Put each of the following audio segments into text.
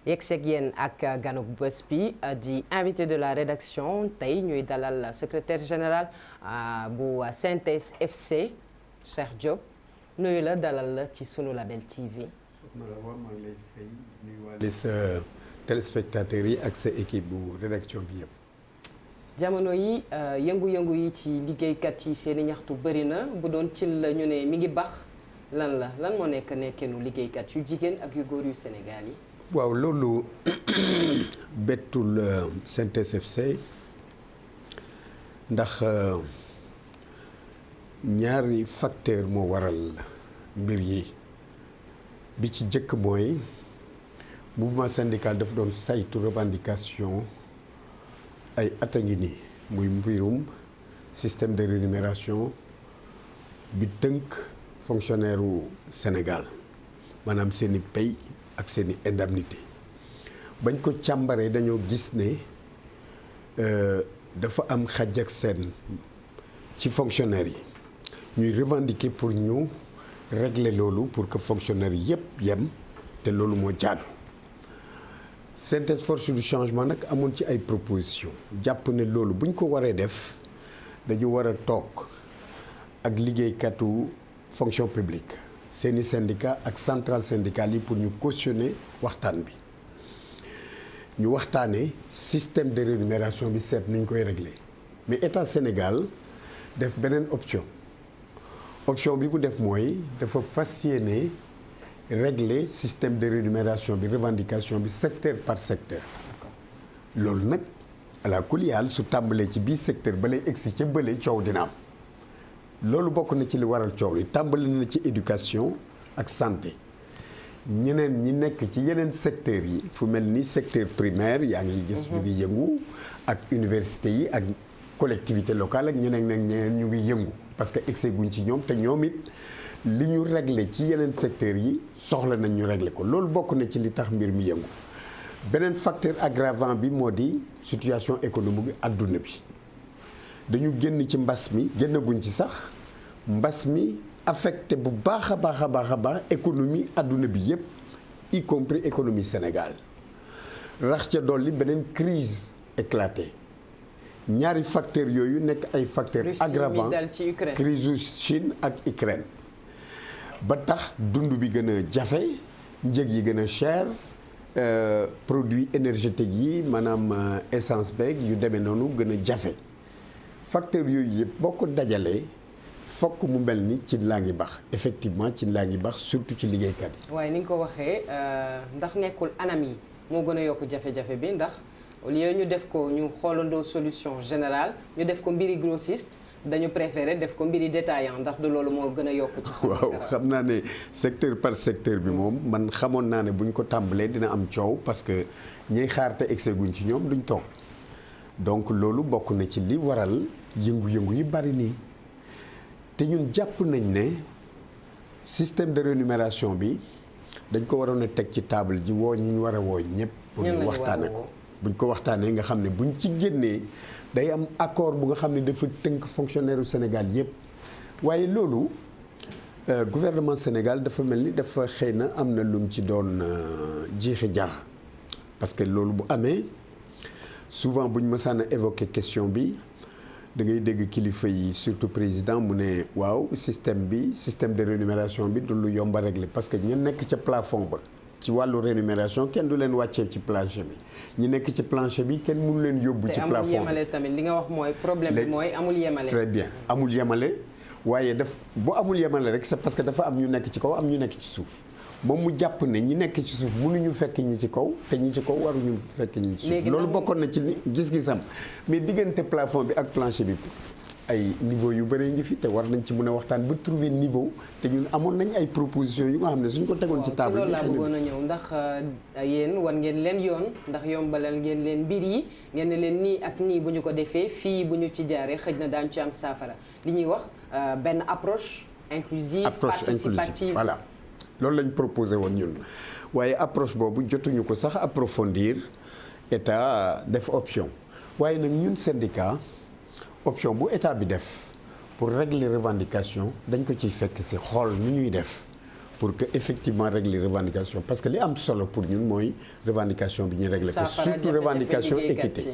yegseeg yéen ak ganuk bés bi di invité de la rédaction tey ñuy dalal secrétaire général bu Synthèse FC Cheikh Diop nuyu la dalal la ci sunu Label TV. soxna la maa ngi lay fay nuyuwaale sa téléspectateurs yi ak sa équipe bu rédaction bi yëpp. jamono yi yëngu-yëngu yi ci liggéeykat yi seeni ñaxtu bëri na bu doon ci la ñu ne mi ngi bax lan moo nekk nekkenu liggéeykat yu jigéen ak yu góor yu Sénégal yi. waaw loolu bettul Synthèse FC ndax ñaari facteur moo waral mbir yi bi ci jëkk mooy mouvement syndical dafa doon saytu revendication ay at a ngi nii muy mbirum système de rémunération bi tënk fonctionnaire u Sénégal maanaam seeni pay ak seeni indemnité bañ ko càmbaree dañoo gis ne dafa am xaj ak seen ci fonctionnaire yi ñuy revendiquer pour ñu régler loolu pour que fonctionnaire yi yëpp yem te loolu moo jaadu Synthèse force du changement nag amoon ci ay proposition jàpp ne loolu buñ ko waree def dañu war a toog ak liggéeykatu fonction publique seeni syndicat ak centrale syndicale yi pour ñu cautionner waxtaan bi ñu waxtaanee système de rémunération bi seet ni ñu koy régler mais état Sénégal def beneen option bi mu def mooy dafa fas yéene régler système de rémunération bi revendication bi secteur par secteur loolu nag ala kulli haal su tàmbalee ci bii secteur ba lay egsi ca bële coow dina am loolu bokk na ci li waral coow li tàmbali na ci éducation ak santé ñeneen ñi nekk ci yeneen secteurs yi fu mel ni secteur primaire yaa ngi gis ñu ngi yëngu ak université yi ak collectivité locale ak ñeneen ñu ngi yëngu parce que excès guñ ci ñoom te ñoom it li ñu réglé ci yeneen secteurs yi soxla nañ ñu réglé ko loolu bokk na ci li tax mbir mi yëngu beneen facteur aggravant bi moo di situation économique bi àdduna bi dañu génn ci mbas mi génnaguñ ci sax mbas mi affecté bu baax a baax économie àdduna bi yëpp y compris économie Sénégal rax ca dolli beneen crise éclatée ñaari facteurs yooyu nekk ay facteurs aggravants crise Chine ak Ukraine ba tax dund bi gën a jafe njëg yi gën a cher produits énergétiques yi maanaam essence beeg yu demee noonu gën a jafe facteurs yooyu yëpp boo ko dajalee fokk mu mel ni ci laa ngi baax effectivement ci laa ngi baax surtout ci liggéeykat yi. waaye ni nga ko waxee ndax nekkul anam yi moo gën a yokk jafe-jafe bi ndax au lieu ñu def ko ñu xoolandoo solution générale ñu def ko mbiri grossiste dañu préféré def ko mbiri détaillant ndax du loolu moo gën a yokk ci. waaw xam naa ne secteur par secteur bi moom man xamoon naa ne bu ñu ko tàmbalee dina am coow parce que ñiy xaar te excès guñ ci ñoom duñ toog donc loolu bokk na ci li waral yëngu-yëngu yi bari nii te ñun jàpp nañ ne système de rémunération bi dañ ko waroon a teg ci table ji woo ñi ñu war a woo ñëpp. pour ñu waxtaane ko buñ ko waxtaanee nga xam ne buñ ci génnee day am accord bu nga xam ne dafa tënk fonctionnaire u Sénégal yëpp waaye loolu gouvernement Sénégal dafa mel ni dafa xëy na am na lum ci doon jiixi jaax parce que loolu bu amee souvent buñ mësaan a évoquer question bi da ngay dégg kilifa yi surtout président mu ne waaw système de rémunération bi du lu yomb a régler parce que ña nekk ca plafond ba ci wàllu rémunération kenn du leen wàccee ci plancher bi ñi nekk ci plancher bi kenn mënu leen yóbbu ci plafond bi te amul yemale tamit li nga wax mooy problème bi mooy amul yemale. très bien amul yemale waaye bu amul yemale rek c'est parce que dafa am ñu nekk ci kaw am ñu nekk ci suuf moom mu jàpp ne ñi nekk ci suuf mënuñu fekk ñi ci kaw te ñi ci kaw waruñu fekk ñi ci suuf loolu bokkoon na ci ni gis-gisam mais diggante plafond bi ak plancher bi ay niveau yu bëree ngi fi te war nañ ci mën a waxtaan ba trouver niveau te ñun amoon nañ ay propositions yu nga xam ne suñ ko tegoon ci table loolu laa bëggoon a ñëw ndax yéen war ngeen leen yoon ndax yombalal ngeen leen mbir yi ngeen ne leen nii ak nii bu ñu ko defee fii bu ñu ci jaaree xëj na daañu ci am saafara li ñuy wax benn approche inclusive participative voilà loolu lañ proposé woon ñun waaye approche boobu jotuñu ko sax approfondir état def option waaye nag ñun syndicat option bu état bi def pour régler revendication dañ ko ciy fekk ci xool ni ñuy def pour que effectivement régler revendication parce que li am solo pour ñun mooy revendication bi ñuy régler ko surtout revendication équité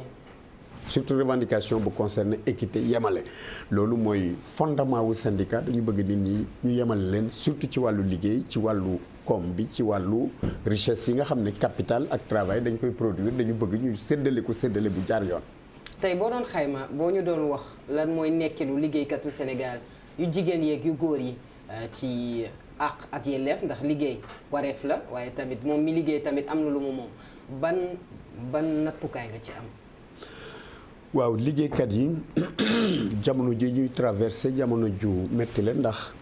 surtout revendication bu concerne équité yemale loolu mooy fondement wu syndicat dañu bëgg nit ñi ñu yemale leen surtout ci wàllu liggéey ci wàllu koom bi ci wàllu richesse yi nga xam ne capital ak travail dañ koy produire dañu bëgg ñu séddale ko séddale bu jaar yoon. tey boo doon xayma boo ñu doon wax lan mooy nekkinu liggéeykatu Sénégal yu jigéen yeeg yu góor yi ci àq ak yelleef ndax liggéey wareef la waaye tamit moom mi liggéey tamit am na lu mu moom ban nattukaay nga ci am. waaw liggéeykat yi jamono ji ñuy traversé jamono ju metti la ndax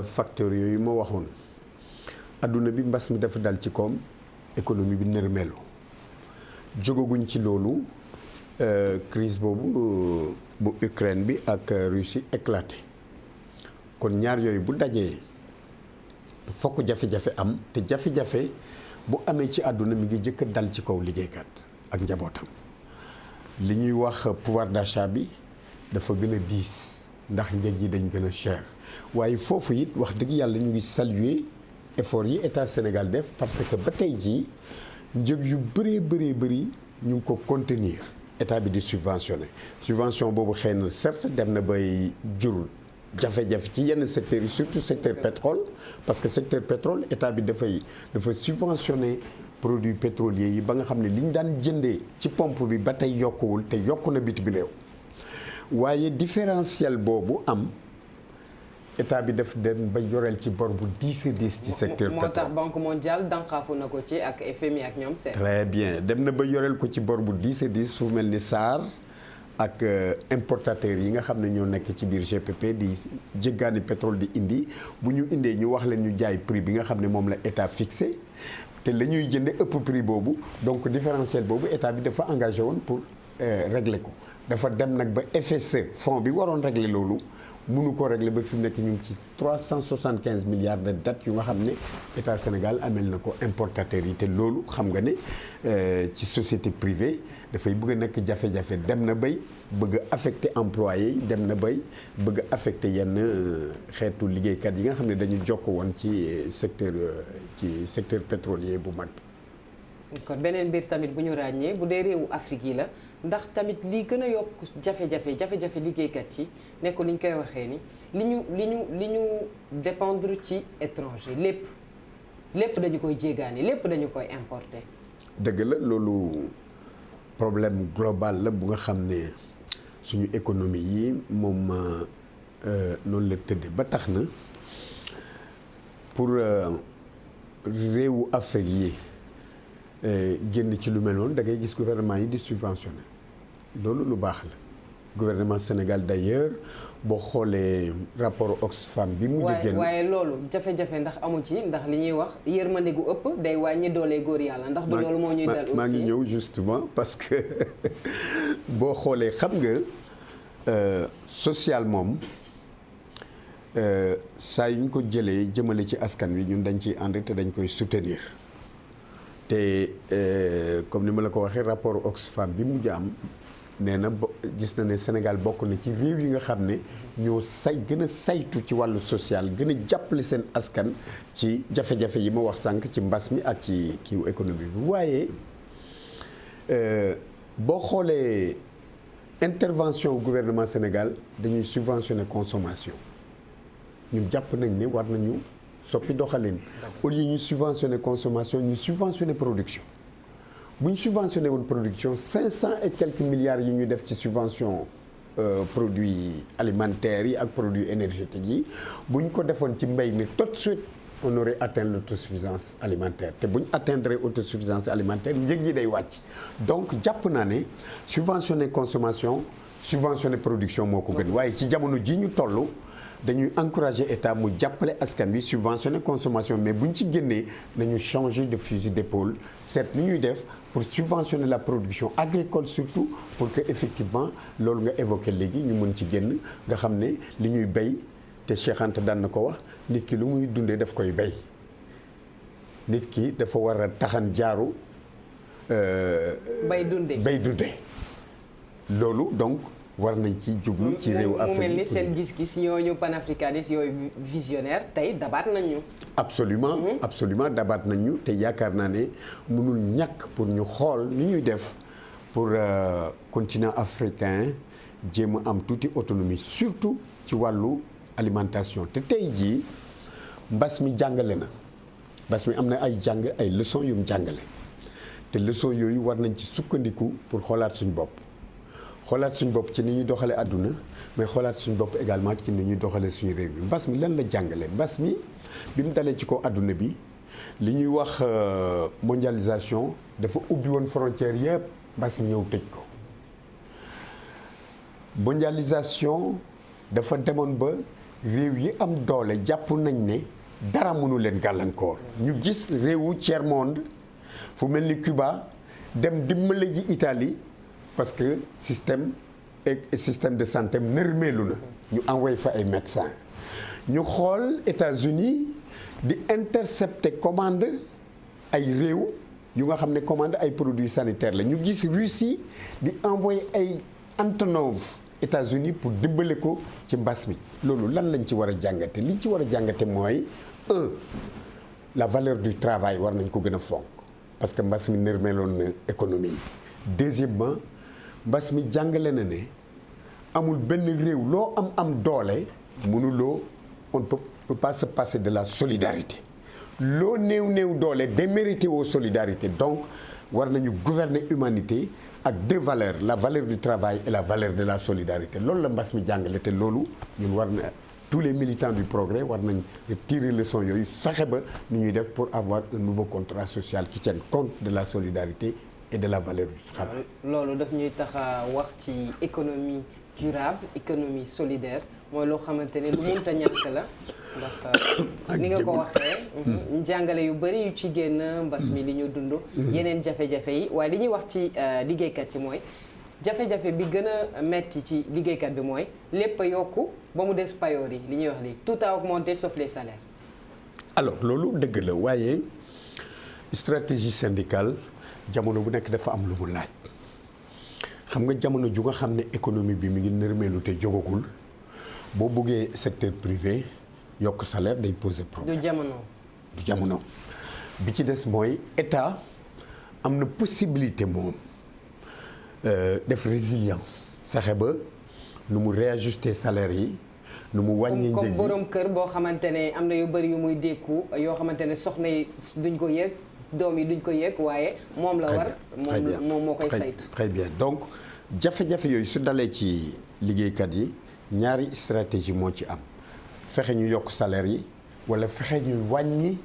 facteurs yooyu ma waxoon adduna bi mbas mi dafa dal ci koom économie bi nërmeelu jógaguñ ci loolu crise boobu bu Ukraine bi ak Russie éclaté kon ñaar yooyu bu dajee fokk jafe-jafe am te jafe-jafe bu amee ci àdduna mi ngi jëkk dal ci kaw liggéeykat ak njabootam li ñuy wax pouvoir d'achat bi dafa gën a diis ndax njëg yi dañ gën a cher waaye foofu it wax dëgg yàlla ñu ngi saluer effort yi état Sénégal def parce que ba tey jii njëg yu bëree bëri ñu ngi ko contenir état bi di subvention boobu xëy na certes dem na bay jur jafe-jafe ci yenn secteurs yi surtout secteur pétrole parce que secteur pétrole état bi dafa subventionné produits pétroliers yi ba nga xam ne li ñu daan jëndee ci pompe bi ba tey yokkuwul te yokku na bitim réew waaye différentiel boobu am état bi daf dem ba yoreel ci bor bu 10 ci secteur pétrole. moo tax banque mondiale dànqaafu na ko ci ak FMI ak ñoom seen. très bien dem na ba yoreel ko ci bor bu 10 fu mel ni SAR ak importateurs yi nga xam ne ñoo nekk ci biir GPP di jéggaani pétrole di indi bu ñu indee ñu wax leen ñu jaay prix bi nga xam ne moom la état fixé te la ñuy jënde ëpp prix boobu donc différentiel boobu état bi dafa engagé woon pour régler ko dafa dem nag ba FSE fonds bi waroon régler loolu mënu ko régler ba fi mu nekk ñu ngi ci 375 milliards de dettes yu nga xam ne état Sénégal amel na ko importateurs yi te loolu xam nga ne ci société privée dafay bëgg a nekk jafe-jafe dem na bay bëgg a affecté employé yi dem na bay bëgg a affecté yenn xeetu liggéeykat yi nga xam ne dañu jokk woon ci secteur pétrolier bu mag bi. kon beneen mbir tamit bu ñu ràññee bu dee réewu Afrique yi la ndax tamit li gën a yokk jafe-jafe liggéeykat yi nekk li ñu koy waxee ni li ñu dépendre ci étranger lépp dañu koy jéggaani lépp dañu koy importer. dëgg la loolu problème global la bu nga xam ne suñu économie yi moom noonu la tëddee ba tax na pour réewu Afrique yi génn ci lu mel noonu da ngay gis gouvernement yi di subventionné loolu lu baax la gouvernement Sénégal d'ailleurs boo xoolee rapport Oxfam bi mu génn waaye loolu jafe-jafe ndax amu ci ndax li ñuy wax yërmande gu ëpp day wàññi doole góor yàlla ndax du loolu moo ñuy dal aussi maa ngi ñëw justement parce que boo xoolee xam nga social moom saa yu ñu ko jëlee jëmale ci askan wi ñun dañ ciy ànd te dañ koy soutenir te comme ni ma la ko waxee rapport Oxfam bi mujj am nee na gis na ne Sénégal bokk na ci réew yi nga xam ne ñoo gën a saytu ci wàllu social gën a jàppale seen askan ci jafe-jafe yi ma wax sànq ci mbas mi ak ci kiiw économie bi waaye boo xoolee intervention gouvernement Sénégal dañuy subventionner consommation ñun jàpp nañ ne war nañu soppi doxalin au lieu ñu subventionner consommation ñu subventionner production bu ñu subventionné woon production 500 et quelques milliards yi ñu def ci subvention produits alimentaires yi ak produits énergétiques yi bu ñu ko defoon ci mbay mi tout de suite on aurait atteint l'autosuffisance alimentaire te bu ñu atteindre autosuffisance alimentaire njëg yi day wàcc donc jàpp naa ne subventionner consommation subventionner production moo ko gën waaye ci jamono ji ñu toll dañuy encourager état mu jàppale askan wi subventionner consommation mais bu ñu ci génnee nañu changer de fusil d'épaule seet ni ñuy def pour subventionner la production agricole surtout pour que effectivement loolu nga évoqué léegi ñu mën ci génn nga xam ne li ñuy béy te Cheikh Anta daan na ko wax nit ki lu muy dundee daf koy béy nit ki dafa war a taxan jaaru bay dundee loolu donc war nañ ci jublu ci réew Afrique mu mel ni seen gis-gis ñooñu panafricanistes yooyu visionnaire tey dabaat nañ ñu. absolument absolument dabaat nañ ñu te yaakaar naa ne mënul ñàkk pour ñu xool ni ñuy def pour continent africain jéem a am tuuti autonomie surtout ci wàllu alimentation te tey jii mbas mi jàngale na mbas mi am na ay leçons yu mu jàngale te leçons yooyu war nañ ci sukkandiku pour xoolaat suñu bopp. xoolaat suñu bopp ci ni ñuy doxalee àdduna mais xoolaat suñu bopp également ci ni ñuy doxalee suñu réew mi mbas mi lan la jàngale mbas mi bi mu dalee ci kaw àdduna bi li ñuy wax mondialisation dafa ubbi woon frontière yëpp mbas mi ñëw tëj ko mondialisation dafa demoon ba réew yi am doole jàpp nañ ne dara mënu leen gàllankoor ñu gis réewu tiers monde fu mel ni Cuba dem dimbale ji Italie parce que système de santé nërmeelu na ñu envoyé fa ay médecins ñu xool États-Unis di intercepter commande ay réew yu nga xam ne commande ay produits sanitaires la ñu gis Russie di envoyé ay Antonov États-Unis pour dimbale ko ci mbas mi loolu lan lañ ci war a jàngate liñ ci war a jàngate mooy la valeur du travail war nañ ko gën a fonk parce que mbas mi nërmeeloon na économie deuxièmement mbas mi jàngale na ne amul benn réew loo am doole mënuloo on ne peut pas se passer de la solidarité loo néew doole démérité woo solidarité donc war nañu gouverner humanité ak deux valeurs la valeur du travail et la valeur de la solidarité loolu la mbas mi jàngale te loolu ñun war na tous les militants du progrès war nañ tirer leçon yooyu fexe ba ni ñuy def pour avoir un nouveau contrat social qui tienne compte de la solidarité et de la valeur du travail. loolu daf ñuy tax a wax ci économie durable économie solidaire mooy loo xamante ne lu mënta ñàkk la ndax ni nga ko waxee njàngale yu bëri yu ci génn mbas mi li ñu dund yeneen jafe-jafe yi waaye li ñuy wax ci liggéeykat yi mooy jafe-jafe bi gën a metti ci liggéeykat bi mooy lépp a yokku ba mu des payoor yi li ñuy wax léegi tout a augmenté sauf les salaires. alors loolu dëgg la waaye stratégie syndicale jamono bu nekk dafa am lu mu laaj xam nga jamono ju nga xam ne économie bi mi ngi nërmeelu te jógagul boo bëggee secteur privé yokk salaire day poser problème. du jamono bi ci des mooy état am na possibilité moom def résilience fexe ba nu mu réajuster salaire yi nu mu wàññi njëg yi comme borom kër boo xamante ne am na yu bëri yu muy dékku yoo xamante ne soxna yi duñ ko yëg doom yi duñ ko yëg waaye moom la war moom moo koy saytu. très bien donc jafe-jafe yooyu su dalee ci liggéeykat yi ñaari stratégie moo ci am fexe ñu yokk salaire yi wala fexe ñu wàññi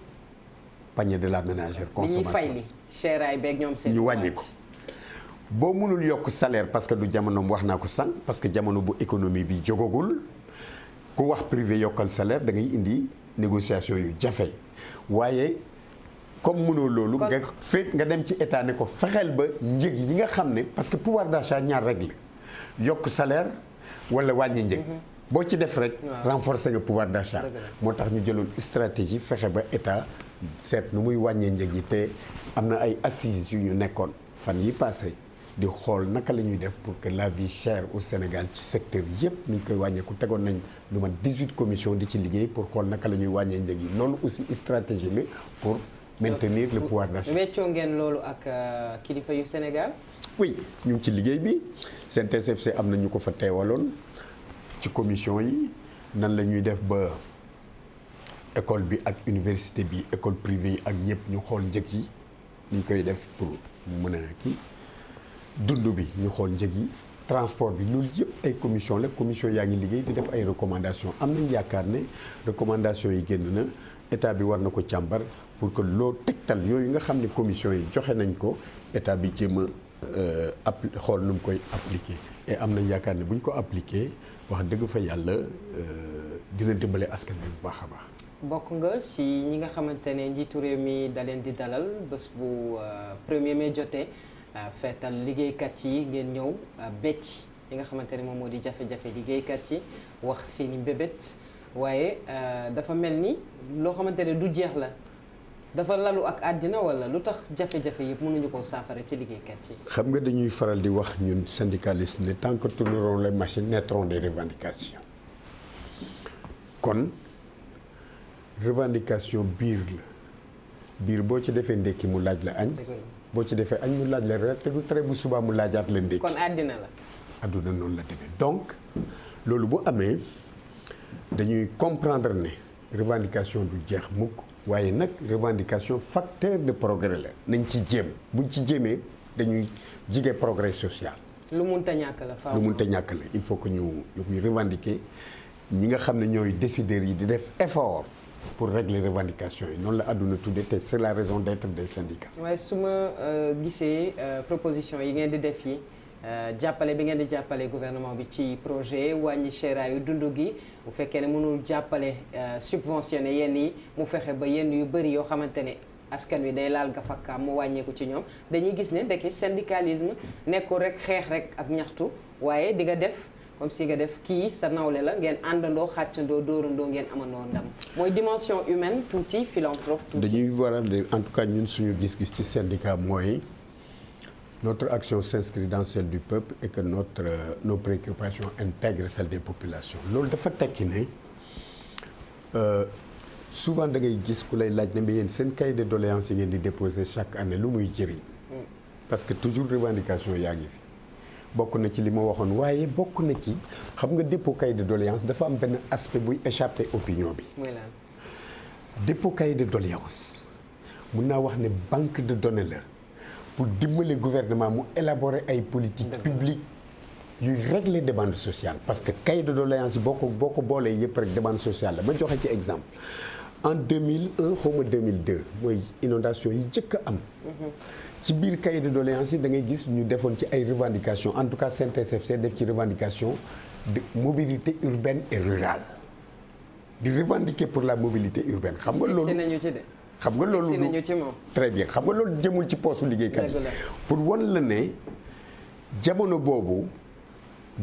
panier de la ménagère consommation bi ñuy fay li chéraay beeg ñoom seen ñu wàññi ko boo mënul yokk salaire parce que du jamonoom wax naa ko sànq parce que jamono bu économie bi jógagul ku wax privé yokkal salaire da ngay indi négociation yu jafe waaye comme mënoo loolu nga dem ci état ne ko fexeel ba njëg yi nga xam ne parce que pouvoir d'achat ñaar rek la yokk salaire wala wàññi njëg boo ci def rek renforcer nga pouvoir d'achat moo tax ñu jëloon stratégie fexe ba état seet nu muy wàññee njëg yi te am na ay assises yu ñu nekkoon fan yi passé di xool naka la ñuy def pour que la vie chère au Sénégal ci secteur yëpp ni ñu koy wàññeeku tegoon nañ lu mat 18 commissions di ci liggéey pour xool naka la ñuy wàññee njëg yi loolu aussi stratégie la pour maintenir le pouvoir d'achat. weccoo ngeen loolu ak kilifa yu Sénégal. oui ñu ngi ci liggéey bi CNTS/FC am na ñu ko fa teewaloon ci commission yi nan la ñuy def ba école bi ak université bi école privée yi ak yëpp ñu xool njëg yi ñu koy def pour mën a kii dund bi ñu xool njëg yi transport bi loolu yëpp ay commission la commission yaa ngi liggéey di def ay recommandations am nañ yaakaar ne recommandations yi génn na état bi war na ko càmbar pour que loo tegtal yooyu nga xam ne commission yi joxe nañ ko état bi jéem a xool nu mu koy appliquer et am nañ yaakaar ne bu ñu ko appliquer wax dëgg fa yàlla dina dimbale askan bi bu baax a baax. bokk nga ci ñi nga xamante ne njiitu réew mi da leen di dalal bés bu 1er mai jotee feetal liggéeykat yi ngeen ñëw becc li nga xamante ne moom moo di jafe-jafe liggéeykat yi wax seeni mbébét waaye dafa mel ni loo xamante ne du jeex la dafa lalu ak àddina wala lu tax jafe-jafe yëpp mënuñu koo saafara ci liggéeykat yi. xam nga dañuy faral di wax ñun syndicalistes ne tant que tourneront les machines naîtront des revendications kon revendication biir la biir boo ci defee ndékki mu laaj la añ boo ci defee añ mu laaj la reer te du tere bu subaa mu laajaat la ndékki kon àddina la. àdduna noonu la demee donc loolu bu amee dañuy comprendre ne revendication du jeex mukk waaye nag revendication facteur de progrès la nañ ci jéem buñ ci jéemee dañuy jige progrès social. lu munta ñàkk la faaw lu munta ñàkk la il faut que ñu koy revendiquer ñi nga xam ne ñooy décideurs yi di def effort pour régler revendication yi noonu la àdduna tuddee te c'est la raison d'être des syndicats. waaye su ma gisee proposition yi ngeen di def yi jàppale bi ngeen di jàppale gouvernement bi ci projet wàññi seeraayu dund gi bu fekkee ne mënul jàppale subventionné yenn yi mu fexe ba yenn yu bëri yoo xamante ne askan wi day laal gafakaam mu wàññeeku ci ñoom dañuy gis ne ndekki syndicalisme nekkul rek xeex rek ak ñaxtu waaye di nga def comme si nga def kii sa nawle la ngeen àndandoo xàccandoo dóorandoo ngeen amandoo ndam mooy dimension humaine tuuti philanthrope tuuti. dañuy waral en tout cas ñun suñu gis-gis ci syndicat mooy notre action s'inscrit dans celle du peuple et que nos préoccupations intègrent celles des populations loolu dafa tekki ne souvent da ngay gis ku lay laaj ne mais yéen seen cahier de doléances yi ngeen di déposer chaque année lu muy jëriñ parce que toujours revendication yaa ngi fi bokk na ci li ma waxoon waaye bokk na ci xam nga dépôt cahier de doléance dafa am benn aspect buy échappé opinion bi. dépôt cahier de doléance mun naa wax ne banque de données la pour dimbale gouvernement mu élaborer ay politiques publiques yuy régler demande sociale parce que cahier de doléance yi boo ko boolee yëpp rek demande sociale la ma joxe ci exemple en 2001 xaw ma 2002 mooy inondation yi njëkk a am. ci biir cahier de doléances yi da ngay gis ñu defoon ci ay revendications en tout cas CNTS/FC def ci revendication de mobilité urbaine et rurale di revendiquer pour la mobilité urbaine xam nga loolu. xam nga loolu très bien xam nga loolu jëmul ci poosu liggéeykat yi pour wan la ne jamono boobu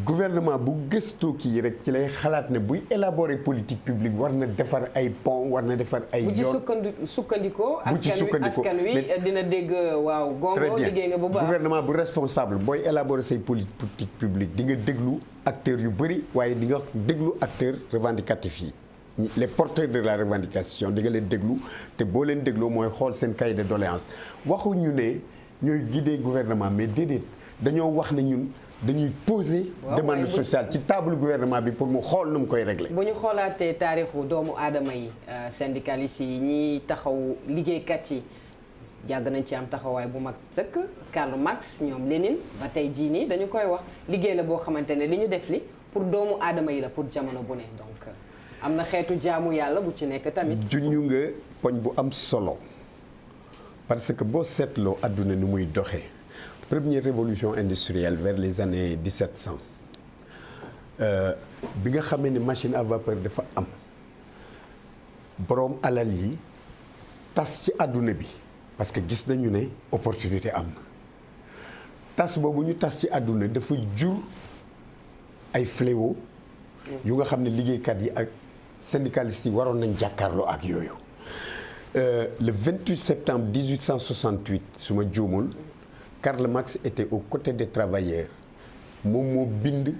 gouvernement bu gëstoo kii rek ci lay xalaat ne buy élaborer politique publique war na defar ay pont war na defar ay yoon bu ci sukkandikoo askan wi dina dégg waaw gongo liggéey nga bu baax gouvernement bu responsable booy élaborer say politique publique di nga déglu acteurs yu bëri waaye di nga déglu acteurs revendicatifs yi les porteurs de la revendication di nga leen déglu te boo leen dégloo mooy xool seen cahier de doléance waxuñu ne ñooy guider gouvernement mais déedéet dañoo wax ne ñun dañuy poser demande sociale ci table gouvernement bi pour mu xool nu mu koy régler. bu ñu xoolaatee taarixu doomu aadama yi syndicalistes yi ñiy taxaw liggéeykat yi yàgg nañ ci am taxawaay bu mag sëkk Karl Marx ñoom Lénine ba tey jii nii dañu koy wax liggéey la boo xamante ne li ñu def li pour doomu aadama yi la pour jamono bu ne donc am na xeetu jaamu yàlla bu ci nekk tamit. juñu nga poñ bu am solo parce que boo seetloo àdduna ni muy doxee. Première révolution industrielle vers les années 1700 bi nga xamee ne machine à vapeur dafa am boroom alal yi tas ci àdduna bi parce que gis nañu ne opportunité am na tas boobu ñu tas ci àdduna dafa jur ay fléau yu nga xam ne liggéeykat yi ak syndicalistes yi waroon nañ jàkkaarloo ak yooyu le 28 septembre 1868 su ma juumul Karl Marx était aux côtés des travailleurs moom moo bind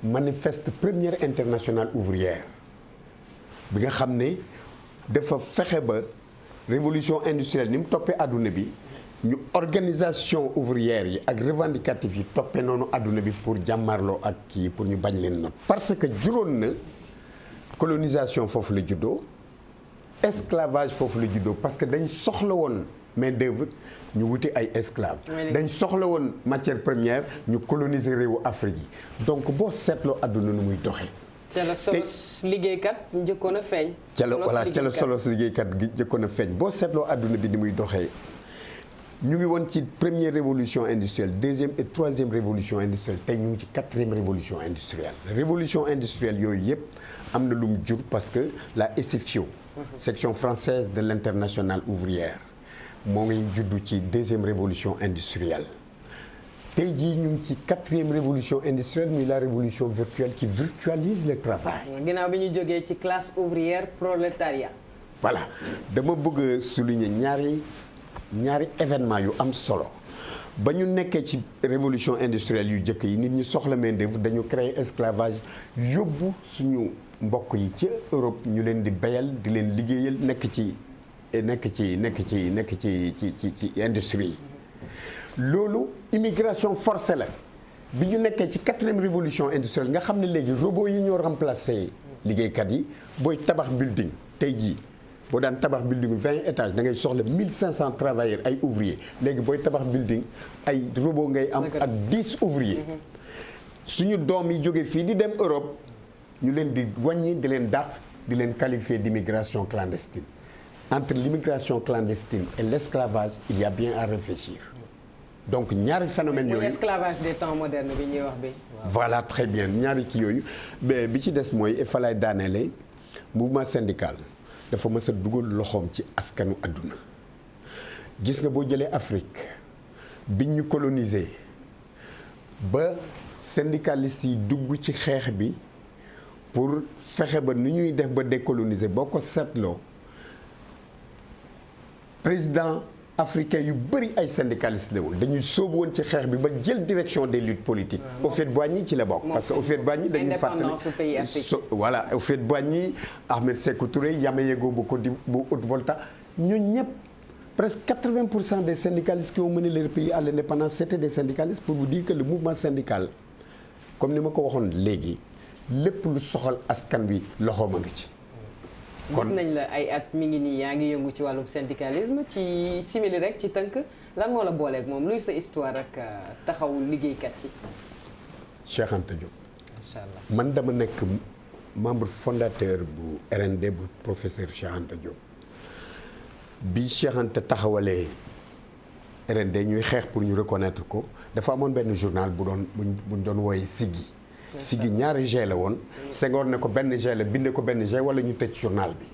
manifeste première internationale ouvrière bi nga xam ne dafa fexe ba révolution industrielle ni mu toppee àdduna bi ñu organisation ouvrière yi ak revendicatif yi toppee noonu àdduna bi pour jàmmarloo ak kii pour ñu bañ leen not parce que juróon na colonisation foofu la juddoo esclavage foofu la juddoo parce que dañ soxla woon main d'œuvre ñu wuti ay esclaves dañ soxla woon matière première ñu coloniser réewu Afrique yi donc boo seetloo àdduna nu muy doxee. ca la solos liggéeykat njëkkoon a feeñ. ca la solos liggéeykat njëkkoon a feeñ boo seetloo àdduna bi ni muy doxee ñu ngi woon ci première révolution industrielle deuxième et troisième révolution industrielle tey ñu ngi ci quatrième révolution industrielle révolution industrielle yooyu yëpp am na lu mu jur parce que la SFIO section française de l'internationale ouvrière moo ngi juddu ci deuxième révolution industrielle tey jii ñu ngi ci quatrième révolution industrielle muy la révolution virtuelle qui virtualise le travail. ginnaaw bi ñu jógee ci classe ouvrière prolétariat. voilà dama bëgg a souligner ñaari événement yu am solo ba ñu nekkee ci révolution industrielle yu jëkk yi nit ñi soxla main d'œuvre dañu créer esclavage yóbbu suñu mbokk yi ci Europe ñu leen di béyal di leen liggéeyal nekk ci industrie yi loolu immigration forcée la bi ñu nekkee ci 4e révolution industrielle nga xam ne léegi robot yi ñoo remplacé liggéeykat yi booy tabax building tey jii boo daan tabax building 20 étages da ngay soxla 1500 travailleurs ay ouvriers léegi booy tabax building ay robot ngay am ak 10 ouvriers suñu doom yi jóge fii di dem Europe ñu leen di wàññi di leen dàq di leen qualifier d'immigration clandestine entre l'immigration clandestine et l'esclavage il y a bien à réfléchir donc ñaari phénomène yooyu esclavage des temps modernes bi ñuy wax bi voilà très bien ñaari kii yooyu mais bi ci des mooy il fallait daaneele mouvement syndical dafa mës a dugal loxoom ci askanu àdduna gis nga boo jëlee Afrique biñ ñu colonisé ba syndicalistes yi dugg ci xeex bi pour fexe ba nu ñuy def ba décoloniser boo ko seetloo président africain yu bëri ay syndicalistes la woon dañuy sóobu woon ci xeex bi ba jël direction des luttes politiques Houphouët-Boigny ci la bokk parce que Houphouët-Boigny dañuy fàttali voilà Houphouët-Boigny Ahmed Sékou Touré Yamayego bu Haute-Volta ñooñu ñëpp presque 80% des syndicalistes qui ont mené leur pays à l'indépendance c'était des syndicalistes pour vous dire que le mouvement syndical comme ni ma ko waxoon léegi lépp lu soxal askan wi loxoom a ngi ci gis nañ la ay at mi ngi nii yaa ngi yëngu ci wàllum syndicalisme ci simili rek ci tënk lan moo la booleeg moom luy sa histoire ak taxawul liggéeykat yi. Cheikh Anta Diop. macha allah man dama nekk membre fondateur bu RND bu professeur Cheikh Anta Diop bi Cheikh Anta taxawalee RND ñuy xeex pour ñu reconnaître ko dafa amoon benn journal bu doon wooyee Siggi. Siggi ñaari G la woon Senghor ne ko benn G la binde ko benn G wala ñu tëj journal bi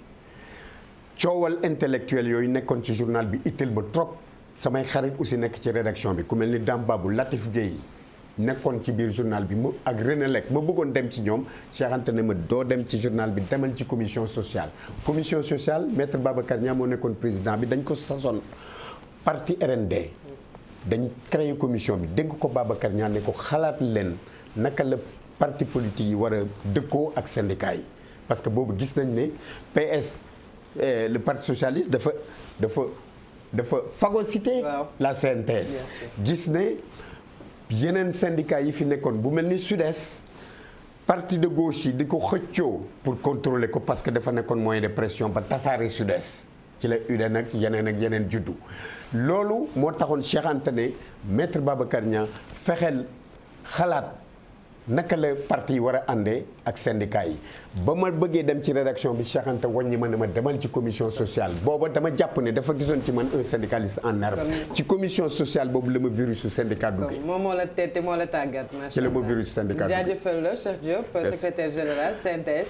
coowal intellectuel yooyu nekkoon ci journal bi itteel ma trop samay xarit aussi nekk ci rédaction bi ku mel ni Dame Babou Latif Gueye nekkoon ci biir journal bi mu ak René Lec ma bëggoon dem ci ñoom Cheikh Anta ne ma doo dem ci journal bi demal ci commission sociale maître Babacar Niang moo nekkoon président bi dañ ko sasoon parti RND dañ créé commission bi dénk ko Babacar Niang ne ko xalaat leen naka la parti politique yi war a dëkkoo ak syndicat yi parce que boobu gis nañ ne PS le parti socialiste dafa phagocyté la CNTS gis ne yeneen syndicat yi fi nekkoon bu mel ni SUDES parti de gauche yi di ko xëccoo pour contrôler ko parce que dafa nekkoon moyen de pression ba tasaare SUDES ci la UDEN ak yeneen juddu loolu moo taxoon Cheikh Anta ne maître Babacar Niang fexeel xalaat naka la parti yi war a àndee ak syndicat yi ba ma bëggee dem ci rédaction bi Cheikh Anta wàññi ma ne ma demal ci commission sociale booba dama jàpp ne dafa gisoon ci man un syndicaliste en herbe ci commission sociale boobu la ma virus su syndicat duggee. moom moo la teete moo la tàggat. ci la ma virus syndicat duggee jaajëfal la Cheikh Diop secrétaire général CNTS.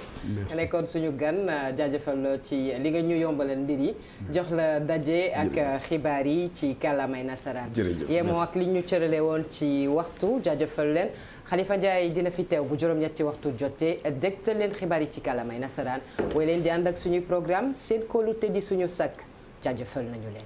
nga nekkoon suñu gan jaajëfal la ci li nga ñu yombaleen mbir yi. jox la daje ak xibaar yi ci kàllaamay nasaraan. jërëjëf yemoo ak li ñu cërale woon ci waxtu jaajëfal leen. Khalifa Ndiaye dina fi teew bu juróom-ñetti waxtu jotee dégtal leen xibaar yi ci kàllaamay nasaraan way leen di ànd ak suñuy programme seen kóolute di suñu sakk jaajëfal nañu leen.